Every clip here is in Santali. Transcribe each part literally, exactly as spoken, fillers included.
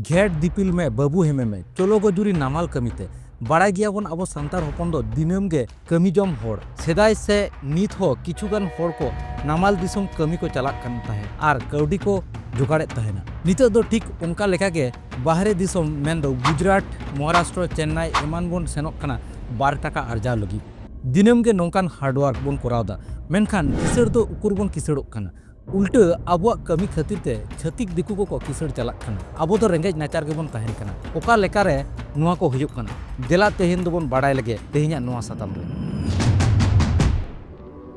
ᱜᱷᱮᱴ ᱫᱤᱯᱤᱞ ᱢᱮ ᱵᱟᱹᱵᱩ ᱦᱮᱢᱮ ᱢᱮ, ᱪᱚᱞᱚ ᱜᱚ ᱡᱩᱨᱤ ᱱᱟᱢᱟᱞ ᱠᱟᱹᱢᱤ ᱛᱮ᱾ ᱵᱟᱲᱟᱭ ᱜᱮᱭᱟᱵᱚᱱ ᱟᱵᱚ ᱥᱟᱱᱛᱟᱲ ᱦᱚᱯᱚᱱ ᱫᱚ ᱫᱤᱱᱟᱹᱢ ᱜᱮ ᱠᱟᱹᱢᱤ ᱡᱚᱢ ᱦᱚᱲ᱾ ᱥᱮᱫᱟᱭ ᱥᱮ ᱱᱤᱛ ᱦᱚᱸ ᱠᱤᱪᱷᱩ ᱜᱟᱱ ᱦᱚᱲ ᱠᱚ ᱱᱟᱢᱟᱞ ᱫᱤᱥᱚᱢ ᱠᱟᱹᱢᱤ ᱠᱚ ᱪᱟᱞᱟᱜ ᱠᱟᱱ ᱛᱟᱦᱮᱸᱫ ᱟᱨ ᱠᱟᱹᱣᱰᱤ ᱠᱚ ᱡᱚᱜᱟᱲᱮᱫ ᱛᱟᱦᱮᱱᱟ᱾ ᱱᱤᱛᱚᱜ ᱫᱚ ᱴᱷᱤᱠ ᱚᱱᱠᱟ ᱞᱮᱠᱟᱜᱮ ᱵᱟᱦᱨᱮ ᱫᱤᱥᱚᱢ ᱢᱮᱱᱫᱚ ᱜᱩᱡᱽᱨᱟᱴ, ᱢᱚᱦᱟᱨᱟᱥᱴᱨᱚ, ᱪᱮᱱᱱᱟᱭ ᱮᱢᱟᱱ ᱵᱚᱱ ᱥᱮᱱᱚᱜ ᱠᱟᱱᱟ ᱵᱟᱨ ᱴᱟᱠᱟ ᱟᱨᱡᱟᱣ ᱞᱟᱹᱜᱤᱫ᱾ ᱫᱤᱱᱟᱹᱢ ᱜᱮ ᱱᱚᱝᱠᱟᱱ ᱦᱟᱨᱰᱣᱟᱨᱠ ᱵᱚᱱ ᱠᱚᱨᱟᱣ ᱮᱫᱟ, ᱢᱮᱱᱠᱷᱟᱱ ᱠᱤᱥᱟᱹᱲ ᱫᱚ ᱩᱠᱩᱨ ᱵᱚᱱ ᱠᱤᱥᱟᱹᱲᱚᱜ ᱠᱟᱱᱟ? ᱩᱞᱴᱟᱹ ᱟᱵᱚᱣᱟᱜ ᱠᱟᱹᱢᱤ ᱠᱷᱟᱹᱛᱤᱨ ᱛᱮ ᱪᱷᱟᱹᱛᱤᱠ ᱫᱤᱠᱩ ᱠᱚᱠᱚ ᱠᱤᱥᱟᱹᱲ ᱪᱟᱞᱟᱜ ᱠᱟᱱᱟ᱾ ᱟᱵᱚ ᱫᱚ ᱨᱮᱸᱜᱮᱡ ᱱᱟᱪᱟᱨ ᱜᱮᱵᱚᱱ ᱛᱟᱦᱮᱱ ᱠᱟᱱᱟ᱾ ᱚᱠᱟ ᱞᱮᱠᱟᱨᱮ ᱱᱚᱣᱟ ᱠᱚ ᱦᱩᱭᱩᱜ ᱠᱟᱱᱟ? ᱫᱮᱞᱟ ᱛᱮᱦᱮᱧ ᱫᱚᱵᱚᱱ ᱵᱟᱲᱟᱭ ᱞᱮᱜᱮ ᱛᱮᱦᱮᱧᱟᱜ ᱱᱚᱣᱟ ᱥᱟᱛᱟᱢ ᱨᱮ᱾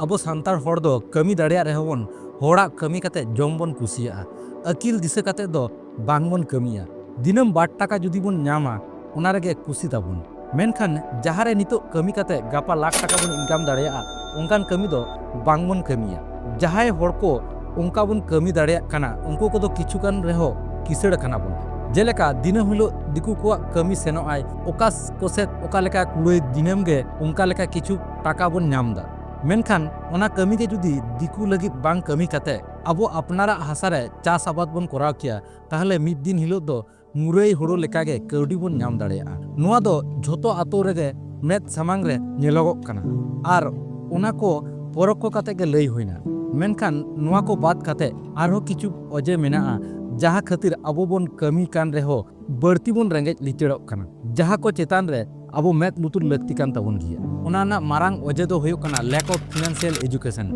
ᱟᱵᱚ ᱥᱟᱱᱛᱟᱲ ᱦᱚᱲ ᱫᱚ ᱠᱟᱹᱢᱤ ᱫᱟᱲᱮᱭᱟᱜ ᱨᱮᱦᱚᱸ ᱵᱚᱱ ᱦᱚᱲᱟᱜ ᱠᱟᱹᱢᱤ ᱠᱟᱛᱮ ᱡᱚᱢ ᱵᱚᱱ ᱠᱩᱥᱤᱭᱟᱜᱼᱟ᱾ ᱟᱹᱠᱤᱞ ᱫᱤᱥᱟᱹ ᱠᱟᱛᱮ ᱫᱚ ᱵᱟᱝ ᱵᱚᱱ ᱠᱟᱹᱢᱤᱭᱟ᱾ ᱫᱤᱱᱟᱹᱢ ᱵᱟᱨ ᱴᱟᱠᱟ ᱡᱩᱫᱤ ᱵᱚᱱ ᱧᱟᱢᱟ, ᱚᱱᱟ ᱨᱮᱜᱮ ᱠᱩᱥᱤ ᱛᱟᱵᱚᱱ᱾ ᱢᱮᱱᱠᱷᱟᱱ ᱡᱟᱦᱟᱸ ᱨᱮ ᱱᱤᱛᱚᱜ ᱠᱟᱹᱢᱤ ᱠᱟᱛᱮ ᱜᱟᱯᱟ ᱞᱟᱠᱷ ᱴᱟᱠᱟ ᱵᱚᱱ ᱤᱱᱠᱟᱢ ᱫᱟᱲᱮᱭᱟᱜᱼᱟ, ᱚᱱᱠᱟᱱ ᱠᱟᱹᱢᱤ ᱫᱚ ᱵᱟᱝ ᱵᱚᱱ ᱠᱟᱹᱢᱤᱭᱟ᱾ ᱡᱟᱦᱟᱸᱭ ᱦᱚᱲ ᱠᱚ ᱚᱱᱠᱟ ᱵᱚᱱ ᱠᱟᱹᱢᱤ ᱫᱟᱲᱮᱭᱟᱜ ᱠᱟᱱᱟ, ᱩᱱᱠᱩ ᱠᱚᱫᱚ ᱠᱤᱪᱷᱩ ᱜᱟᱱ ᱨᱮᱦᱚᱸ ᱠᱤᱥᱟᱹᱲ ᱠᱟᱱᱟ ᱵᱚᱱ᱾ ᱡᱮᱞᱮᱠᱟ ᱫᱤᱱᱟᱹᱢ ᱦᱤᱞᱳᱜ ᱫᱤᱠᱩ ᱠᱚᱣᱟᱜ ᱠᱟᱹᱢᱤ ᱥᱮᱱᱚᱜ ᱟᱭ, ᱚᱠᱟ ᱠᱚᱥᱮᱫ ᱚᱠᱟ ᱞᱮᱠᱟ ᱠᱩᱲᱟᱹᱭ, ᱫᱤᱱᱟᱹᱢ ᱜᱮ ᱚᱱᱠᱟ ᱞᱮᱠᱟ ᱠᱤᱪᱷᱩ ᱴᱟᱠᱟ ᱵᱚᱱ ᱧᱟᱢ ᱮᱫᱟ᱾ ᱢᱮᱱᱠᱷᱟᱱ ᱚᱱᱟ ᱠᱟᱹᱢᱤ ᱜᱮ ᱡᱩᱫᱤ ᱫᱤᱠᱩ ᱞᱟᱹᱜᱤᱫ ᱵᱟᱝ ᱠᱟᱹᱢᱤ ᱠᱟᱛᱮ ᱟᱵᱚ ᱟᱯᱱᱟᱨᱟᱜ ᱦᱟᱥᱟ ᱨᱮ ᱪᱟᱥ ᱟᱵᱟᱫ ᱵᱚᱱ ᱠᱚᱨᱟᱣ ᱠᱮᱭᱟ, ᱛᱟᱦᱚᱞᱮ ᱢᱤᱫ ᱫᱤᱱ ᱦᱤᱞᱳᱜ ᱫᱚ ᱢᱩᱨᱟᱹᱭ ᱦᱳᱲᱳ ᱞᱮᱠᱟᱜᱮ ᱠᱟᱹᱣᱰᱤ ᱵᱚᱱ ᱧᱟᱢ ᱫᱟᱲᱮᱭᱟᱜᱼᱟ᱾ ᱱᱚᱣᱟ ᱫᱚ ᱡᱷᱚᱛᱚ ᱟᱛᱳ ᱨᱮᱜᱮ ᱢᱮᱫ ᱥᱟᱢᱟᱝ ᱨᱮ ᱧᱮᱞᱚᱜᱚᱜ ᱠᱟᱱᱟ᱾ ᱟᱨ ᱚᱱᱟ ᱠᱚ ᱯᱚᱨᱚᱠᱷᱚ ᱠᱟᱛᱮ ᱜᱮ ᱞᱟᱹᱭ ᱦᱩᱭᱱᱟ᱾ ᱢᱮᱱᱠᱷᱟᱱ ᱱᱚᱣᱟ ᱠᱚ ᱵᱟᱫ ᱠᱟᱛᱮ ᱟᱨᱦᱚᱸ ᱠᱤᱪᱷᱩ ᱚᱡᱮ ᱢᱮᱱᱟᱜᱼᱟ, ᱡᱟᱦᱟᱸ ᱠᱷᱟᱹᱛᱤᱨ ᱟᱵᱚ ᱵᱚᱱ ᱠᱟᱹᱢᱤ ᱠᱟᱱ ᱨᱮᱦᱚᱸ ᱵᱟᱹᱲᱛᱤ ᱵᱚᱱ ᱨᱮᱸᱜᱮᱡ ᱞᱤᱪᱟᱹᱲᱚᱜ ᱠᱟᱱᱟ, ᱡᱟᱦᱟᱸ ᱠᱚ ᱪᱮᱛᱟᱱ ᱨᱮ ᱟᱵᱚ ᱢᱮᱫ ᱞᱩᱛᱩᱨ ᱞᱟᱹᱠᱛᱤ ᱠᱟᱱ ᱛᱟᱵᱚᱱ ᱜᱮᱭᱟ᱾ ᱚᱱᱟ ᱨᱮᱱᱟᱜ ᱢᱟᱨᱟᱝ ᱚᱡᱮ ᱫᱚ ᱦᱩᱭᱩᱜ ᱠᱟᱱᱟ lack of financial education᱾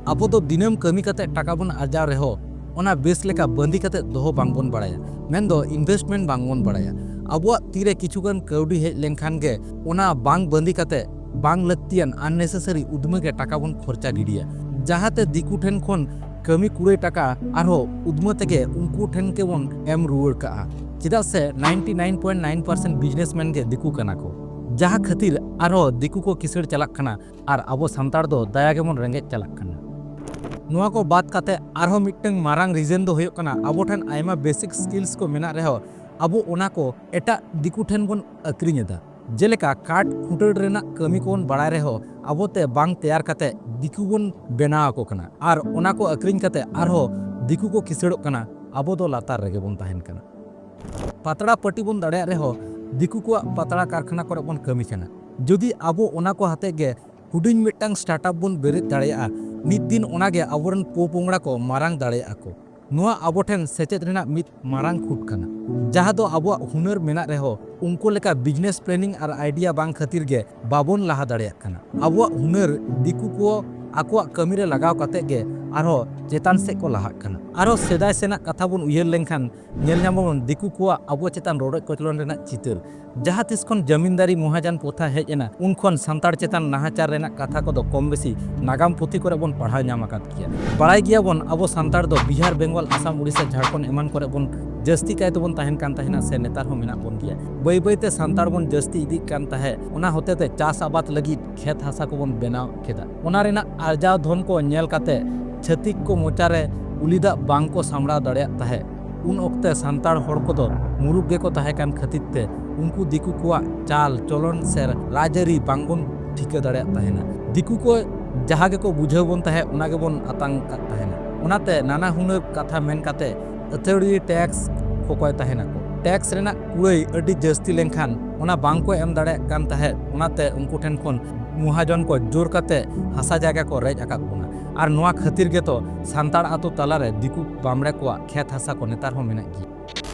ᱟᱵᱚ ᱫᱚ ᱫᱤᱱᱟᱹᱢ ᱠᱟᱹᱢᱤ ᱠᱟᱛᱮ ᱴᱟᱠᱟ ᱵᱚᱱ ᱟᱨᱡᱟᱣ ᱨᱮᱦᱚᱸ, ᱚᱱᱟ ᱵᱮᱥ ᱞᱮᱠᱟ ᱵᱟᱸᱫᱤ ᱠᱟᱛᱮ ᱫᱚᱦᱚ ᱵᱟᱝ ᱵᱚᱱ ᱵᱟᱲᱟᱭᱟ, ᱢᱮᱱᱫᱚ investment ᱵᱟᱝ ᱵᱚᱱ ᱵᱟᱲᱟᱭᱟ᱾ ᱟᱵᱚᱣᱟᱜ ᱛᱤᱨᱮ ᱠᱤᱪᱷᱩ ᱜᱟᱱ ᱠᱟᱹᱣᱰᱤ ᱦᱮᱡ ᱞᱮᱱᱠᱷᱟᱱ ᱜᱮ ᱚᱱᱟ ᱵᱟᱝ ᱵᱟᱸᱫᱤ ᱠᱟᱛᱮ ᱵᱟᱝ ᱞᱟᱹᱠᱛᱤᱭᱟᱱ unnecessary ᱩᱫᱽᱢᱟᱹ ᱜᱮ ᱴᱟᱠᱟ ᱵᱚᱱ ᱠᱷᱚᱨᱪᱟ ᱜᱤᱰᱤᱭᱟ, ᱡᱟᱦᱟᱸᱛᱮ ᱫᱤᱠᱩ ᱴᱷᱮᱱ ᱠᱷᱚᱱ ᱠᱟᱹᱢᱤ ᱠᱩᱲᱟᱹᱭ ᱴᱟᱠᱟ ᱟᱨᱦᱚᱸ ᱩᱫᱽᱢᱟᱹ ᱛᱮᱜᱮ ᱩᱱᱠᱩ ᱴᱷᱮᱱ ᱜᱮᱵᱚᱱ ᱮᱢ ᱨᱩᱣᱟᱹᱲ ᱠᱟᱜᱼᱟ᱾ ᱪᱮᱫᱟᱜ ᱥᱮ ninety nine point nine percent businessman ᱜᱮ ᱫᱤᱠᱩ ᱠᱟᱱᱟ ᱠᱚ, ᱡᱟᱦᱟᱸ ᱠᱷᱟᱹᱛᱤᱨ ᱟᱨᱦᱚᱸ ᱫᱤᱠᱩ ᱠᱚ ᱠᱤᱥᱟᱹᱲ ᱪᱟᱞᱟᱜ ᱠᱟᱱᱟ ᱟᱨ ᱟᱵᱚ ᱥᱟᱱᱛᱟᱲ ᱫᱚ ᱫᱟᱭᱟ ᱜᱮᱵᱚᱱ ᱨᱮᱸᱜᱮᱡ ᱪᱟᱞᱟᱜ ᱠᱟᱱᱟ᱾ ᱱᱚᱣᱟ ᱠᱚ ᱵᱟᱫ ᱠᱟᱛᱮ ᱟᱨᱦᱚᱸ ᱢᱤᱫᱴᱟᱝ ᱢᱟᱨᱟᱝ reason ᱫᱚ ᱦᱩᱭᱩᱜ ᱠᱟᱱᱟ, ᱟᱵᱚ ᱴᱷᱮᱱ ᱟᱭᱢᱟ basic skills ᱠᱚ ᱢᱮᱱᱟᱜ ᱨᱮᱦᱚᱸ ᱟᱵᱚ ᱚᱱᱟ ᱠᱚ ᱮᱴᱟᱜ ᱫᱤᱠᱩ ᱴᱷᱮᱱ ᱵᱚᱱ ᱟᱹᱠᱷᱨᱤᱧ ᱮᱫᱟ᱾ ᱡᱮᱞᱮᱠᱟ ᱠᱟᱴ ᱠᱷᱩᱱᱴᱟᱹᱲ ᱨᱮᱱᱟᱜ ᱠᱟᱹᱢᱤ ᱠᱚᱵᱚᱱ ᱵᱟᱲᱟᱭ ᱨᱮᱦᱚᱸ ᱟᱵᱚ ᱛᱮ ᱵᱟᱝ ᱛᱮᱭᱟᱨ ᱠᱟᱛᱮ ᱫᱤᱠᱩ ᱵᱚᱱ ᱵᱮᱱᱟᱣ ᱟᱠᱚ ᱠᱟᱱᱟ ᱟᱨ ᱚᱱᱟ ᱠᱚ ᱟᱹᱠᱷᱨᱤᱧ ᱠᱟᱛᱮ ᱟᱨᱦᱚᱸ ᱫᱤᱠᱩ ᱠᱚ ᱠᱤᱥᱟᱹᱲᱚᱜ ᱠᱟᱱᱟ, ᱟᱵᱚ ᱫᱚ ᱞᱟᱛᱟᱨ ᱨᱮᱜᱮ ᱵᱚᱱ ᱛᱟᱦᱮᱱ ᱠᱟᱱᱟ᱾ ᱯᱟᱛᱲᱟ ᱯᱟᱹᱴᱤ ᱵᱚᱱ ᱫᱟᱲᱮᱭᱟᱜ ᱨᱮᱦᱚᱸ ᱫᱤᱠᱩ ᱠᱚᱣᱟᱜ ᱯᱟᱛᱲᱟ ᱠᱟᱨᱠᱷᱟᱱᱟ ᱠᱚᱨᱮ ᱵᱚᱱ ᱠᱟᱹᱢᱤ ᱠᱟᱱᱟ᱾ ᱡᱩᱫᱤ ᱟᱵᱚ ᱚᱱᱟ ᱠᱚ ᱦᱟᱛᱮ ᱜᱮ ᱦᱩᱰᱤᱧ ᱢᱤᱫᱴᱟᱝ ᱥᱴᱟᱨᱴᱟᱯ ᱵᱚᱱ ᱵᱮᱨᱮᱫ ᱫᱟᱲᱮᱭᱟᱜᱼᱟ, ᱢᱤᱫ ᱫᱤᱱ ᱚᱱᱟᱜᱮ ᱟᱵᱚᱨᱮᱱ ᱯᱚᱯᱚᱝᱲᱟ ᱠᱚ ᱢᱟᱨᱟᱝ ᱫᱟᱲᱮᱭᱟᱜᱼᱟ ᱠᱚ᱾ ᱱᱚᱣᱟ ᱟᱵᱚ ᱴᱷᱮᱱ ᱥᱮᱪᱮᱫ ᱨᱮᱱᱟᱜ ᱢᱤᱫ ᱢᱟᱨᱟᱝ ᱠᱷᱩᱸᱴ ᱠᱟᱱᱟ, ᱡᱟᱦᱟᱸ ᱫᱚ ᱟᱵᱚᱣᱟᱜ ᱦᱩᱱᱟᱹᱨ ᱢᱮᱱᱟᱜ ᱨᱮᱦᱚᱸ ᱩᱱᱠᱩ ᱞᱮᱠᱟ ᱵᱤᱡᱽᱱᱮᱥ ᱯᱞᱮᱱᱤᱝ ᱟᱨ ᱟᱭᱰᱤᱭᱟ ᱵᱟᱝ ᱠᱷᱟᱹᱛᱤᱨ ᱜᱮ ᱵᱟᱵᱚᱱ ᱞᱟᱦᱟ ᱫᱟᱲᱮᱭᱟᱜ ᱠᱟᱱᱟ᱾ ᱟᱵᱚᱣᱟᱜ ᱦᱩᱱᱟᱹᱨ ᱫᱤᱠᱩ ᱠᱚ ᱟᱠᱚᱣᱟᱜ ᱠᱟᱹᱢᱤ ᱨᱮ ᱞᱟᱜᱟᱣ ᱠᱟᱛᱮ ᱜᱮ ᱟᱨᱦᱚᱸ ᱪᱮᱛᱟᱱ ᱥᱮᱫ ᱠᱚ ᱞᱟᱦᱟᱜ ᱠᱟᱱᱟ᱾ ᱟᱨᱦᱚᱸ ᱥᱮᱫᱟᱭ ᱥᱮᱱᱟᱜ ᱠᱟᱛᱷᱟ ᱵᱚᱱ ᱩᱭᱦᱟᱹᱨ ᱞᱮᱱᱠᱷᱟᱱ ᱧᱮᱞ ᱧᱟᱢᱟᱵᱚᱱ, ᱫᱤᱠᱩ ᱠᱚᱣᱟᱜ ᱟᱵᱚ ᱪᱮᱛᱟᱱ ᱨᱚᱰᱚᱡ ᱠᱚᱪᱞᱚᱱ ᱨᱮᱱᱟᱜ ᱪᱤᱛᱟᱹᱨ᱾ ᱡᱟᱦᱟᱸ ᱛᱤᱥ ᱠᱷᱚᱱ ᱡᱟᱢᱤᱱᱫᱟᱨᱤ ᱢᱚᱦᱟᱡᱚᱱ ᱯᱨᱚᱛᱷᱟ ᱦᱮᱡ ᱮᱱᱟ, ᱩᱱ ᱠᱷᱚᱱ ᱥᱟᱱᱛᱟᱲ ᱪᱮᱛᱟᱱ ᱱᱟᱦᱟᱪᱟᱨ ᱨᱮᱱᱟᱜ ᱠᱟᱛᱷᱟ ᱠᱚᱫᱚ ᱠᱚᱢ ᱵᱮᱥᱤ ᱱᱟᱜᱟᱢ ᱯᱩᱛᱷᱤ ᱠᱚᱨᱮ ᱵᱚᱱ ᱯᱟᱲᱦᱟᱣ ᱧᱟᱢ ᱟᱠᱟᱫ ᱜᱮᱭᱟ᱾ ᱵᱟᱲᱟᱭ ᱜᱮᱭᱟᱵᱚᱱ, ᱟᱵᱚ ᱥᱟᱱᱛᱟᱲ ᱫᱚ ᱵᱤᱦᱟᱨ, ᱵᱮᱝᱜᱚᱞ, ᱟᱥᱟᱢ, ᱩᱲᱤᱥᱥᱟ, ᱡᱷᱟᱲᱠᱷᱚᱸᱰ ᱮᱢᱟᱱ ᱠᱚᱨᱮ ᱵᱚᱱ ᱡᱟᱹᱥᱛᱤ ᱠᱟᱭ ᱛᱮᱵᱚᱱ ᱛᱟᱦᱮᱱ ᱠᱟᱱ ᱛᱟᱦᱮᱱᱟ ᱥᱮ ᱱᱮᱛᱟᱨ ᱦᱚᱸ ᱢᱮᱱᱟᱜ ᱵᱚᱱ ᱜᱮᱭᱟ᱾ ᱵᱟᱹᱭ ᱵᱟᱹᱭ ᱛᱮ ᱥᱟᱱᱛᱟᱲ ᱵᱚᱱ ᱡᱟᱹᱥᱛᱤ ᱤᱫᱤᱜ ᱠᱟᱱ ᱛᱟᱦᱮᱸᱫ, ᱚᱱᱟ ᱦᱚᱛᱮ ᱛᱮ ᱪᱟᱥ ᱟᱵᱟᱫ ᱞᱟᱹᱜᱤᱫ ᱠᱷᱮᱛ ᱦᱟᱥᱟ ᱠᱚᱵᱚᱱ ᱵᱮᱱᱟᱣ ᱠᱮᱫᱟ᱾ ᱚᱱᱟ ᱨᱮᱱᱟᱜ ᱟᱨᱡᱟᱣ ᱫᱷᱚᱱ ᱠᱚ ᱧᱮᱞ ᱠᱟᱛᱮ ᱪᱷᱟᱹᱛᱤᱠ ᱠᱚ ᱢᱚᱪᱟ ᱨᱮ ᱩᱞᱤ ᱫᱟᱜ ᱵᱟᱝ ᱠᱚ ᱥᱟᱢᱵᱲᱟᱣ ᱫᱟᱲᱮᱭᱟᱜ ᱛᱟᱦᱮᱸᱫ᱾ ᱩᱱ ᱚᱠᱛᱮ ᱥᱟᱱᱛᱟᱲ ᱦᱚᱲ ᱠᱚᱫᱚ ᱢᱩᱨᱩᱠ ᱜᱮᱠᱚ ᱛᱟᱦᱮᱸ ᱠᱟᱱ ᱠᱷᱟᱹᱛᱤᱨ ᱛᱮ ᱩᱱᱠᱩ ᱫᱤᱠᱩ ᱠᱚᱣᱟᱜ ᱪᱟᱞ ᱪᱚᱞᱚᱱ ᱥᱮ ᱨᱟᱡᱽᱟᱹᱨᱤ ᱵᱟᱝᱵᱚᱱ ᱴᱷᱤᱠᱟᱹ ᱫᱟᱲᱮᱭᱟᱜ ᱛᱟᱦᱮᱱᱟ᱾ ᱫᱤᱠᱩ ᱠᱚ ᱡᱟᱦᱟᱸ ᱜᱮᱠᱚ ᱵᱩᱡᱷᱟᱹᱣ ᱵᱚᱱ ᱛᱟᱦᱮᱸᱫ, ᱚᱱᱟ ᱜᱮᱵᱚᱱ ᱟᱛᱟᱝ ᱠᱟᱫ ᱛᱟᱦᱮᱱᱟ᱾ ᱚᱱᱟᱛᱮ ᱱᱟᱱᱟ ᱦᱩᱱᱟᱹᱨ ᱠᱟᱛᱷᱟ ᱢᱮᱱ ᱠᱟᱛᱮ ᱟᱹᱛᱷᱟᱹᱲᱤ ᱴᱮᱠᱥ ᱠᱚᱠᱚᱭ ᱛᱟᱦᱮᱱᱟᱠᱚ᱾ ᱴᱮᱠᱥ ᱨᱮᱱᱟᱜ ᱠᱩᱲᱟᱹᱭ ᱟᱹᱰᱤ ᱡᱟᱹᱥᱛᱤ ᱞᱮᱱᱠᱷᱟᱱ ᱚᱱᱟ ᱵᱟᱝᱠᱚ ᱮᱢ ᱫᱟᱲᱮᱭᱟᱜ ᱠᱟᱱ ᱛᱟᱦᱮᱸᱫ, ᱚᱱᱟᱛᱮ ᱩᱱᱠᱩ ᱴᱷᱮᱱ ᱠᱷᱚᱱ ᱢᱚᱦᱟᱡᱚᱱ ᱠᱚ ᱡᱳᱨ ᱠᱟᱛᱮ ᱦᱟᱥᱟ ᱡᱟᱭᱜᱟ ᱠᱚ ᱨᱮᱡ ᱟᱠᱟᱫ ᱵᱚᱱᱟ᱾ ᱟᱨ ᱱᱚᱣᱟ ᱠᱷᱟᱹᱛᱤᱨ ᱜᱮᱛᱚ ᱥᱟᱱᱛᱟᱲ ᱟᱛᱳ ᱛᱟᱞᱟᱨᱮ ᱫᱤᱠᱩ ᱵᱟᱢᱲᱮ ᱠᱚᱣᱟᱜ ᱠᱷᱮᱛ ᱦᱟᱥᱟ ᱠᱚ ᱱᱮᱛᱟᱨ ᱦᱚᱸ ᱢᱮᱱᱟᱜ ᱜᱮᱭᱟ᱾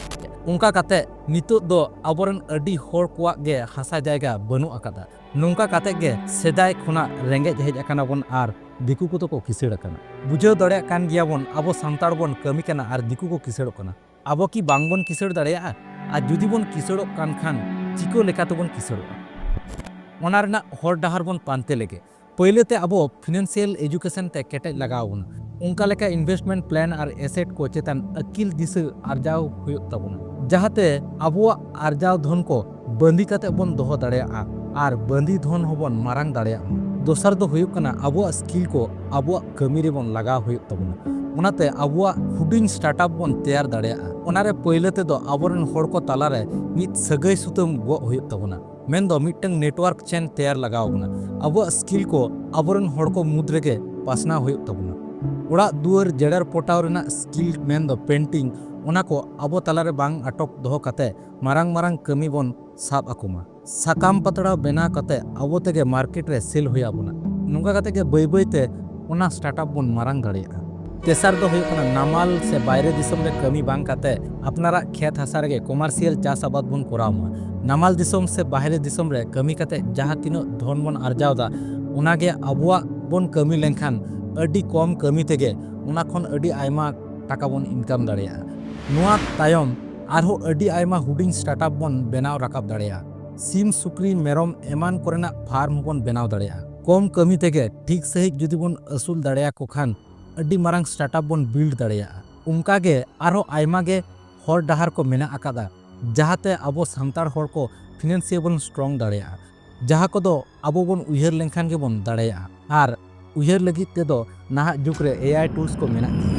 ᱚᱱᱠᱟ ᱠᱟᱛᱮ ᱱᱤᱛᱚᱜ ᱫᱚ ᱟᱵᱚᱨᱮᱱ ᱟᱹᱰᱤ ᱦᱚᱲ ᱠᱚᱣᱟᱜ ᱜᱮ ᱦᱟᱥᱟ ᱡᱟᱭᱜᱟ ᱵᱟᱹᱱᱩᱜ ᱟᱠᱟᱫᱟ᱾ ᱱᱚᱝᱠᱟ ᱠᱟᱛᱮ ᱜᱮ ᱥᱮᱫᱟᱭ ᱠᱷᱚᱱᱟᱜ ᱨᱮᱸᱜᱮᱡ ᱦᱮᱡ ᱟᱠᱟᱱᱟ ᱵᱚᱱ ᱟᱨ ᱫᱤᱠᱩ ᱠᱚᱫᱚ ᱠᱚ ᱠᱤᱥᱟᱹᱲ ᱟᱠᱟᱱᱟ᱾ ᱵᱩᱡᱷᱟᱹᱣ ᱫᱟᱲᱮᱭᱟᱜ ᱠᱟᱱ ᱜᱮᱭᱟ ᱵᱚᱱ, ᱟᱵᱚ ᱥᱟᱱᱛᱟᱲ ᱵᱚᱱ ᱠᱟᱹᱢᱤ ᱠᱟᱱᱟ ᱟᱨ ᱫᱤᱠᱩ ᱠᱚ ᱠᱤᱥᱟᱹᱲᱚᱜ ᱠᱟᱱᱟ᱾ ᱟᱵᱚ ᱠᱤ ᱵᱟᱝ ᱵᱚᱱ ᱠᱤᱥᱟᱹᱲ ᱫᱟᱲᱮᱭᱟᱜᱼᱟ? ᱟᱨ ᱡᱩᱫᱤ ᱵᱚᱱ ᱠᱤᱥᱟᱹᱲᱚᱜ ᱠᱟᱱ ᱠᱷᱟᱱ ᱪᱤᱠᱟᱹ ᱞᱮᱠᱟ ᱛᱮᱵᱚᱱ ᱠᱤᱥᱟᱹᱲᱚᱜᱼᱟ? ᱚᱱᱟ ᱨᱮᱱᱟᱜ ᱦᱚᱨ ᱰᱟᱦᱟᱨ ᱵᱚᱱ ᱯᱟᱱᱛᱮ ᱞᱮᱜᱮ᱾ ᱯᱳᱭᱞᱳ ᱛᱮ ᱟᱵᱚ ᱯᱷᱤᱱᱟᱱᱥᱤᱭᱟᱞ ᱮᱡᱩᱠᱮᱥᱚᱱ ᱛᱮ ᱠᱮᱴᱮᱡ ᱞᱟᱜᱟᱣ ᱵᱚᱱᱟ᱾ ᱚᱱᱠᱟ ᱞᱮᱠᱟ ᱤᱱᱵᱷᱮᱥᱴᱢᱮᱱᱴ ᱯᱞᱟᱱ ᱟᱨ ᱮᱥᱮᱴ ᱠᱚ ᱪᱮᱛᱟᱱ ᱟᱹᱠᱤᱞ ᱫᱤᱥᱟᱹ ᱟᱨᱡᱟᱣ ᱦᱩᱭᱩᱜ ᱛᱟᱵᱚᱱᱟ, ᱡᱟᱦᱟᱸᱛᱮ ᱟᱵᱚᱣᱟᱜ ᱟᱨᱡᱟᱣ ᱫᱷᱚᱱ ᱠᱚ ᱵᱟᱸᱫᱤ ᱠᱟᱛᱮ ᱵᱚᱱ ᱫᱚᱦᱚ ᱫᱟᱲᱮᱭᱟᱜᱼᱟ ᱟᱨ ᱵᱟᱸᱫᱤ ᱫᱷᱚᱱ ᱦᱚᱸᱵᱚᱱ ᱢᱟᱨᱟᱝ ᱫᱟᱲᱮᱭᱟᱜ ᱢᱟ᱾ ᱫᱚᱥᱟᱨ ᱫᱚ ᱦᱩᱭᱩᱜ ᱠᱟᱱᱟ ᱟᱵᱚᱣᱟᱜ ᱥᱠᱤᱞ ᱠᱚ ᱟᱵᱚᱣᱟᱜ ᱠᱟᱹᱢᱤ ᱨᱮᱵᱚᱱ ᱞᱟᱜᱟᱣ ᱦᱩᱭᱩᱜ ᱛᱟᱵᱚᱱᱟ᱾ ᱚᱱᱟᱛᱮ ᱟᱵᱚᱣᱟᱜ ᱦᱩᱰᱤᱧ ᱥᱴᱟᱨᱴᱟᱯ ᱵᱚᱱ ᱛᱮᱭᱟᱨ ᱫᱟᱲᱮᱭᱟᱜᱼᱟ᱾ ᱚᱱᱟᱨᱮ ᱯᱳᱭᱞᱳ ᱛᱮᱫᱚ ᱟᱵᱚᱨᱮᱱ ᱦᱚᱲ ᱠᱚ ᱛᱟᱞᱟᱨᱮ ᱢᱤᱫ ᱥᱟᱹᱜᱟᱹᱭ ᱥᱩᱛᱟᱹᱢ ᱜᱚᱜ ᱦᱩᱭᱩᱜ ᱛᱟᱵᱚᱱᱟ, ᱢᱮᱱᱫᱚ ᱢᱤᱫᱴᱟᱝ ᱱᱮᱴᱣᱟᱨᱠ ᱪᱮᱱ ᱛᱮᱭᱟᱨ ᱞᱟᱜᱟᱣ ᱵᱚᱱᱟ᱾ ᱟᱵᱚᱣᱟᱜ ᱥᱠᱤᱞ ᱠᱚ ᱟᱵᱚᱨᱮᱱ ᱦᱚᱲ ᱠᱚ ᱢᱩᱫᱽ ᱨᱮᱜᱮ ᱯᱟᱥᱱᱟᱣ ᱦᱩᱭᱩᱜ ᱛᱟᱵᱚᱱᱟ᱾ ᱚᱲᱟᱜ ᱫᱩᱣᱟᱹᱨ ᱡᱮᱲᱮᱨ ᱯᱚᱴᱟᱣ ᱨᱮᱱᱟᱜ ᱥᱠᱤᱞ, ᱢᱮᱱᱫᱚ ᱯᱮᱱᱴᱤᱝ, ᱚᱱᱟ ᱠᱚ ᱟᱵᱚ ᱛᱟᱞᱟᱨᱮ ᱵᱟᱝ ᱟᱴᱚᱠ ᱫᱚᱦᱚ ᱠᱟᱛᱮ ᱢᱟᱨᱟᱝ ᱢᱟᱨᱟᱝ ᱠᱟᱹᱢᱤ ᱵᱚᱱ ᱥᱟᱵ ᱟᱠᱚ ᱢᱟ᱾ ᱥᱟᱠᱟᱢ ᱯᱟᱛᱲᱟ ᱵᱮᱱᱟᱣ ᱠᱟᱛᱮ ᱟᱵᱚ ᱛᱮᱜᱮ ᱢᱟᱨᱠᱮᱴ ᱨᱮ ᱥᱮᱞ ᱦᱩᱭ ᱟᱵᱚᱱᱟ᱾ ᱱᱚᱝᱠᱟ ᱠᱟᱛᱮ ᱜᱮ ᱵᱟᱹᱭ ᱵᱟᱹᱭ ᱛᱮ ᱚᱱᱟ ᱥᱴᱟᱨᱴᱟᱯ ᱵᱚᱱ ᱢᱟᱨᱟᱝ ᱫᱟᱲᱮᱭᱟᱜᱼᱟ᱾ ᱛᱮᱥᱟᱨ ᱫᱚ ᱦᱩᱭᱩᱜ ᱠᱟᱱᱟ, ᱱᱟᱢᱟᱞ ᱥᱮ ᱵᱟᱭᱨᱮ ᱫᱤᱥᱚᱢ ᱨᱮ ᱠᱟᱹᱢᱤ ᱵᱟᱝ ᱠᱟᱛᱮ ᱟᱯᱱᱟᱨᱟᱜ ᱠᱷᱮᱛ ᱦᱟᱥᱟ ᱨᱮᱜᱮ ᱠᱚᱢᱟᱨᱥᱤᱭᱟᱞ ᱪᱟᱥ ᱟᱵᱟᱫ ᱵᱚᱱ ᱠᱚᱨᱟᱣ ᱢᱟ᱾ ᱱᱟᱢᱟᱞ ᱫᱤᱥᱚᱢ ᱥᱮ ᱵᱟᱦᱨᱮ ᱫᱤᱥᱚᱢ ᱨᱮ ᱠᱟᱹᱢᱤ ᱠᱟᱛᱮ ᱡᱟᱦᱟᱸ ᱛᱤᱱᱟᱹᱜ ᱫᱷᱚᱱ ᱵᱚᱱ ᱟᱨᱡᱟᱣ ᱮᱫᱟ, ᱚᱱᱟᱜᱮ ᱟᱵᱚᱣᱟᱜ ᱵᱚᱱ ᱠᱟᱹᱢᱤ ᱞᱮᱱᱠᱷᱟᱱ ᱟᱹᱰᱤ ᱠᱚᱢ ᱠᱟᱹᱢᱤ ᱛᱮᱜᱮ ᱚᱱᱟ ᱠᱷᱚᱱ ᱟᱹᱰᱤ ᱟᱭᱢᱟ ᱴᱟᱠᱟ ᱵᱚᱱ ᱤᱱᱠᱟᱢ ᱫᱟᱲᱮᱭᱟᱜᱼᱟ᱾ ᱱᱚᱣᱟ ᱛᱟᱭᱚᱢ ᱟᱨᱦᱚᱸ ᱟᱹᱰᱤ ᱟᱭᱢᱟ ᱦᱩᱰᱤᱧ ᱥᱴᱟᱨᱴᱟᱯ ᱵᱚᱱ ᱵᱮᱱᱟᱣ ᱨᱟᱠᱟᱵ ᱫᱟᱲᱮᱭᱟᱜᱼᱟ᱾ ᱥᱤᱢ, ᱥᱩᱠᱨᱤ, ᱢᱮᱨᱚᱢ ᱮᱢᱟᱱ ᱠᱚᱨᱮᱱᱟᱜ ᱯᱷᱟᱨᱢ ᱦᱚᱸᱵᱚᱱ ᱵᱮᱱᱟᱣ ᱫᱟᱲᱮᱭᱟᱜᱼᱟ᱾ ᱠᱚᱢ ᱠᱟᱹᱢᱤ ᱛᱮᱜᱮ ᱴᱷᱤᱠ ᱥᱟᱺᱦᱤᱡ ᱡᱩᱫᱤ ᱵᱚᱱ ᱟᱹᱥᱩᱞ ᱫᱟᱲᱮᱭᱟᱠᱚ ᱠᱷᱟᱱ ᱟᱹᱰᱤ ᱢᱟᱨᱟᱝ ᱥᱴᱟᱨᱴᱟᱯ ᱵᱚᱱ ᱵᱤᱞᱰ ᱫᱟᱲᱮᱭᱟᱜᱼᱟ᱾ ᱚᱱᱠᱟ ᱜᱮ ᱟᱨᱦᱚᱸ ᱟᱭᱢᱟ ᱜᱮ ᱦᱚᱨ ᱰᱟᱦᱟᱨ ᱠᱚ ᱢᱮᱱᱟᱜ ᱟᱠᱟᱫᱟ, ᱡᱟᱦᱟᱸᱛᱮ ᱟᱵᱚ ᱥᱟᱱᱛᱟᱲ ᱦᱚᱲ ᱠᱚ ᱯᱷᱤᱱᱟᱱᱥᱤᱭᱟᱞ ᱵᱚᱱ ᱥᱴᱨᱚᱝ ᱫᱟᱲᱮᱭᱟᱜᱼᱟ, ᱡᱟᱦᱟᱸ ᱠᱚᱫᱚ ᱟᱵᱚ ᱵᱚᱱ ᱩᱭᱦᱟᱹᱨ ᱞᱮᱱᱠᱷᱟᱱ ᱜᱮᱵᱚᱱ ᱫᱟᱲᱮᱭᱟᱜᱼᱟ᱾ ᱟᱨ ᱩᱭᱦᱟᱹᱨ ᱞᱟᱹᱜᱤᱫ ᱛᱮᱫᱚ ᱱᱟᱦᱟᱜ ᱡᱩᱜᱽ ᱨᱮ ᱮ ᱟᱭ ᱴᱩᱞᱥ ᱠᱚ ᱢᱮᱱᱟᱜ ᱜᱮᱭᱟ᱾